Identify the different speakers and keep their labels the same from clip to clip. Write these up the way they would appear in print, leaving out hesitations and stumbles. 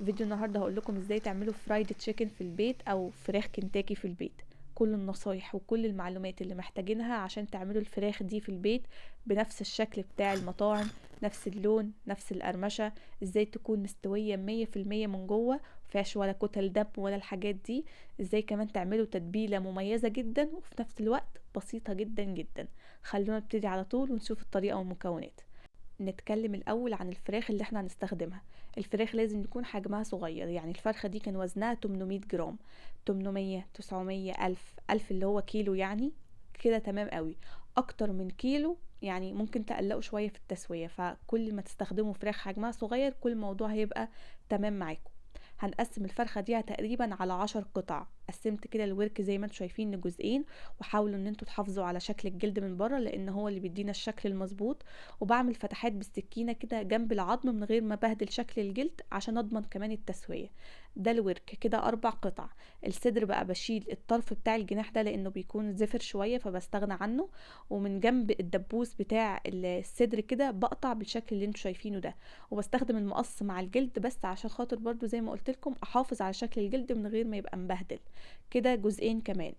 Speaker 1: فيديو النهارده هقول لكم ازاي تعملوا fried chicken في البيت او فراخ كنتاكي في البيت. كل النصايح وكل المعلومات اللي محتاجينها عشان تعملوا الفراخ دي في البيت بنفس الشكل بتاع المطاعم، نفس اللون، نفس القرمشة، ازاي تكون مستوية 100% من جوه، مفيهاش ولا كتل دم ولا الحاجات دي، ازاي كمان تعملوا تتبيلة مميزة جدا وفي نفس الوقت بسيطة جدا جدا. خلونا نبتدي على طول ونشوف الطريقة والمكونات. نتكلم الأول عن الفراخ اللي احنا هنستخدمها. الفراخ لازم يكون حجمها صغير، يعني الفرخة دي كان وزنها 800 جرام، 800، 900، 1000، 1000 اللي هو كيلو يعني كده تمام قوي. أكتر من كيلو يعني ممكن تقلقوا شوية في التسوية، فكل ما تستخدموا فراخ حجمها صغير كل الموضوع هيبقى تمام معاكم. هنقسم الفرخة دي تقريبا على 10 قطع. قسمت كده الورك زي ما انتم شايفين لجزئين، وحاولوا ان انتوا تحافظوا على شكل الجلد من بره لان هو اللي بيدينا الشكل المظبوط. وبعمل فتحات بالسكينة كده جنب العظم من غير ما بهدل شكل الجلد عشان اضمن كمان التسوية. ده الورك كده 4 قطع. الصدر بقى بشيل الطرف بتاع الجناح ده لانه بيكون زفر شوية فبستغنى عنه، ومن جنب الدبوس بتاع الصدر كده بقطع بالشكل اللي انتوا شايفينه ده، وبستخدم المقص مع الجلد بس عشان خاطر برضو زي ما قلت لكم احافظ على شكل الجلد من غير ما يبقى مبهدل. كده جزئين كمان.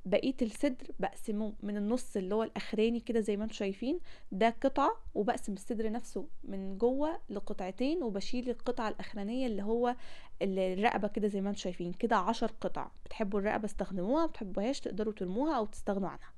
Speaker 1: بقية الصدر بقسمه من النص اللي هو الاخراني كده زي ما انتم شايفين، ده قطعة، وبقسم الصدر نفسه من جوه لقطعتين، وبشيل القطعة الاخرانية اللي هو الرقبة كده زي ما انتم شايفين كده 10 قطع. بتحبوا الرقبة استخدموها، ما بتحبوهاش تقدروا ترموها او تستغنوا عنها.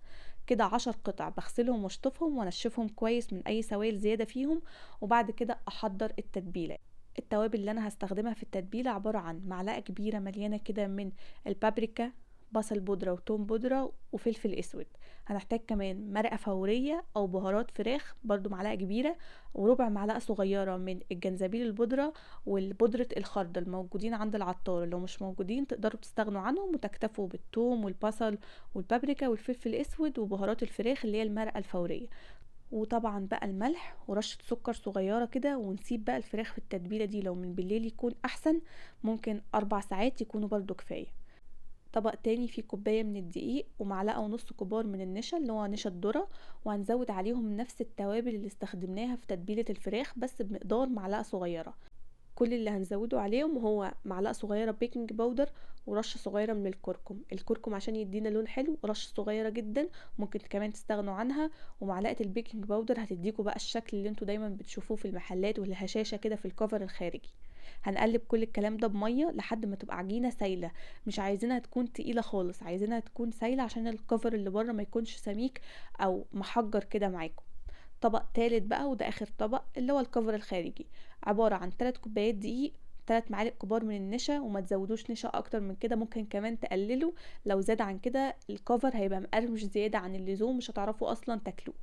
Speaker 1: كده 10 قطع بغسلهم واشطفهم وانشفهم كويس من اي سوائل زيادة فيهم، وبعد كده احضر التتبيلة. التوابل اللي انا هستخدمها في التتبيلة عبارة عن معلقة كبيرة مليانة كده من البابريكا، بصل بودرة وتوم بودرة وفلفل اسود. هنحتاج كمان مرقة فورية او بهارات فراخ برضو معلقة كبيرة، وربع معلقة صغيرة من الجنزبيل البودرة والبودرة الخردل موجودين عند العطار، لو مش موجودين تقدروا تستغنوا عنهم وتكتفوا بالثوم والبصل والبابريكا والفلفل الاسود وبهارات الفراخ اللي هي المرقة الفورية، وطبعا بقى الملح ورشة سكر صغيرة كده. ونسيب بقى الفراخ في التتبيلة دي، لو من بالليل يكون احسن، ممكن 4 ساعات يكونوا برضو كفاية. طبق تاني فيه كوباية من الدقيق ومعلقة ونص كبار من النشا اللي هو نشا الذرة، وهنزود عليهم نفس التوابل اللي استخدمناها في تتبيلة الفراخ بس بمقدار معلقة صغيرة. كل اللي هنزوده عليهم هو معلقة صغيرة baking powder ورشة صغيرة من الكركم، الكركم عشان يدينا لون حلو، رشة صغيرة جدا ممكن كمان تستغنوا عنها، ومعلقة ال baking powder هتديكوا بقى الشكل اللي انتوا دايما بتشوفوه في المحلات والهشاشة كده في ال cover الخارجي. هنقلب كل الكلام ده بمية لحد ما تبقى عجينة سايلة، مش عايزينها تكون تقيلة خالص، عايزينها تكون سايلة عشان ال cover اللي بره ما يكونش سميك او محجر كده معاكم. طبق تالت بقى وده اخر طبق اللي هو ال cover الخارجي، عبارة عن 3 كوبايات دقيق، 3 معالق كبار من النشا، وما تزودوش نشا اكتر من كده، ممكن كمان تقللوا، لو زاد عن كده ال cover هيبقى مقرمش زيادة عن اللزوم مش هتعرفوا اصلا تاكلوه.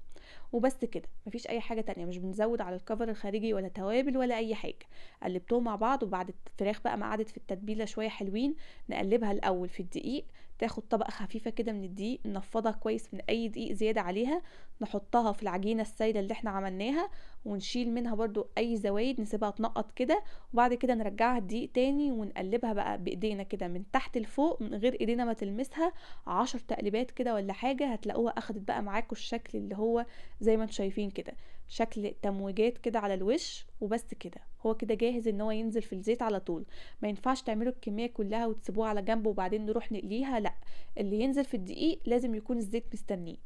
Speaker 1: وبس كده، مفيش اي حاجة تانية، مش بنزود على ال cover الخارجي ولا توابل ولا اي حاجة. قلبتهم مع بعض، وبعد الفراخ بقى ما قعدت في التتبيلة شوية حلوين نقلبها الاول في الدقيق، تاخد طبقة خفيفة كده من الدقيق، ننفضها كويس من اي دقيق زيادة عليها، نحطها في العجينة السايلة اللي احنا عملناها، ونشيل منها برضو اي زوايد، نسيبها تنقط كده، وبعد كده نرجعها الدقيق تاني ونقلبها بقى بايدينا كده من تحت لفوق من غير ايدينا ما تلمسها، 10 تقليبات كده ولا حاجة، هتلاقوها اخدت بقى معاكم الشكل اللي هو زي ما انتم شايفين كده، شكل تمويجات كده على الوش. وبس كده، هو كده جاهز ان هو ينزل في الزيت على طول. ما ينفعش تعملوا الكمية كلها وتسيبوها على جنب وبعدين نروح نقليها، لا، اللي ينزل في الدقيق لازم يكون الزيت مستنيه.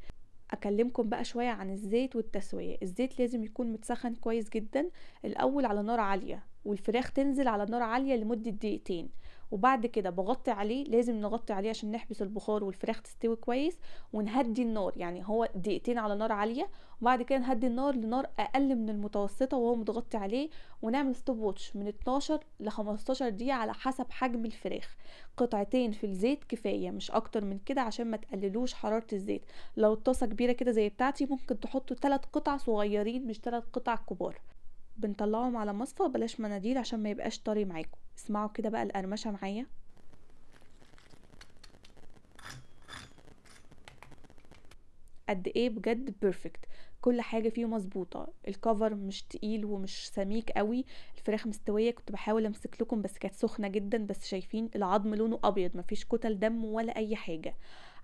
Speaker 1: اكلمكم بقى شوية عن الزيت والتسوية. الزيت لازم يكون متسخن كويس جدا الاول على نار عالية، والفراخ تنزل على نار عالية لمدة دقيقتين، وبعد كده بغطي عليه، لازم نغطي عليه عشان نحبس البخار والفراخ تستوي كويس، ونهدي النار، يعني هو دقيقتين على نار عالية وبعد كده نهدي النار لنار اقل من المتوسطة وهو متغطي عليه، ونعمل stopwatch من 12 ل 15 دقيقة على حسب حجم الفراخ. قطعتين في الزيت كفاية، مش اكتر من كده عشان ما تقللوش حرارة الزيت. لو الطاسة كبيرة كده زي بتاعتي ممكن تحطوا 3 قطع صغيرين مش 3 قطع كبار. بنطلعهم على مصفى، بلاش مناديل عشان ما يبقاش طري معاكم. اسمعوا كده بقى القرمشة معايا. قد ايه بجد perfect، كل حاجة فيه مظبوطة، ال cover مش تقيل ومش سميك قوي، الفراخ مستوية، كنت بحاول امسك لكم بس كانت سخنة جدا، بس شايفين العظم لونه ابيض مفيش كتل دم ولا اي حاجة.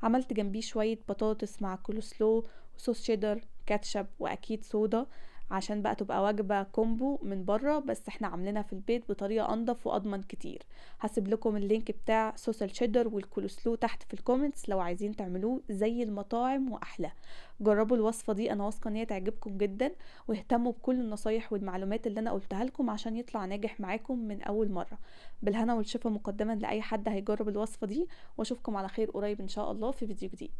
Speaker 1: عملت جنبيه شوية بطاطس مع كولسلو وصوص شيدر، كاتشب، واكيد صودا. عشان بقى تبقى وجبة combo من بره، بس احنا عاملينها في البيت بطريقة انضف واضمن كتير. هسيب لكم ال link بتاع صوص الشيدر والكولسلو تحت في ال comments لو عايزين تعملوه زي المطاعم واحلى. جربوا الوصفة دي، انا واثقة ان هي تعجبكم جدا، واهتموا بكل النصايح والمعلومات اللي انا قلتها لكم عشان يطلع ناجح معاكم من اول مرة. بالهنا والشفا مقدما لاي حد هيجرب الوصفة دي، واشوفكم على خير قريب ان شاء الله في فيديو جديد.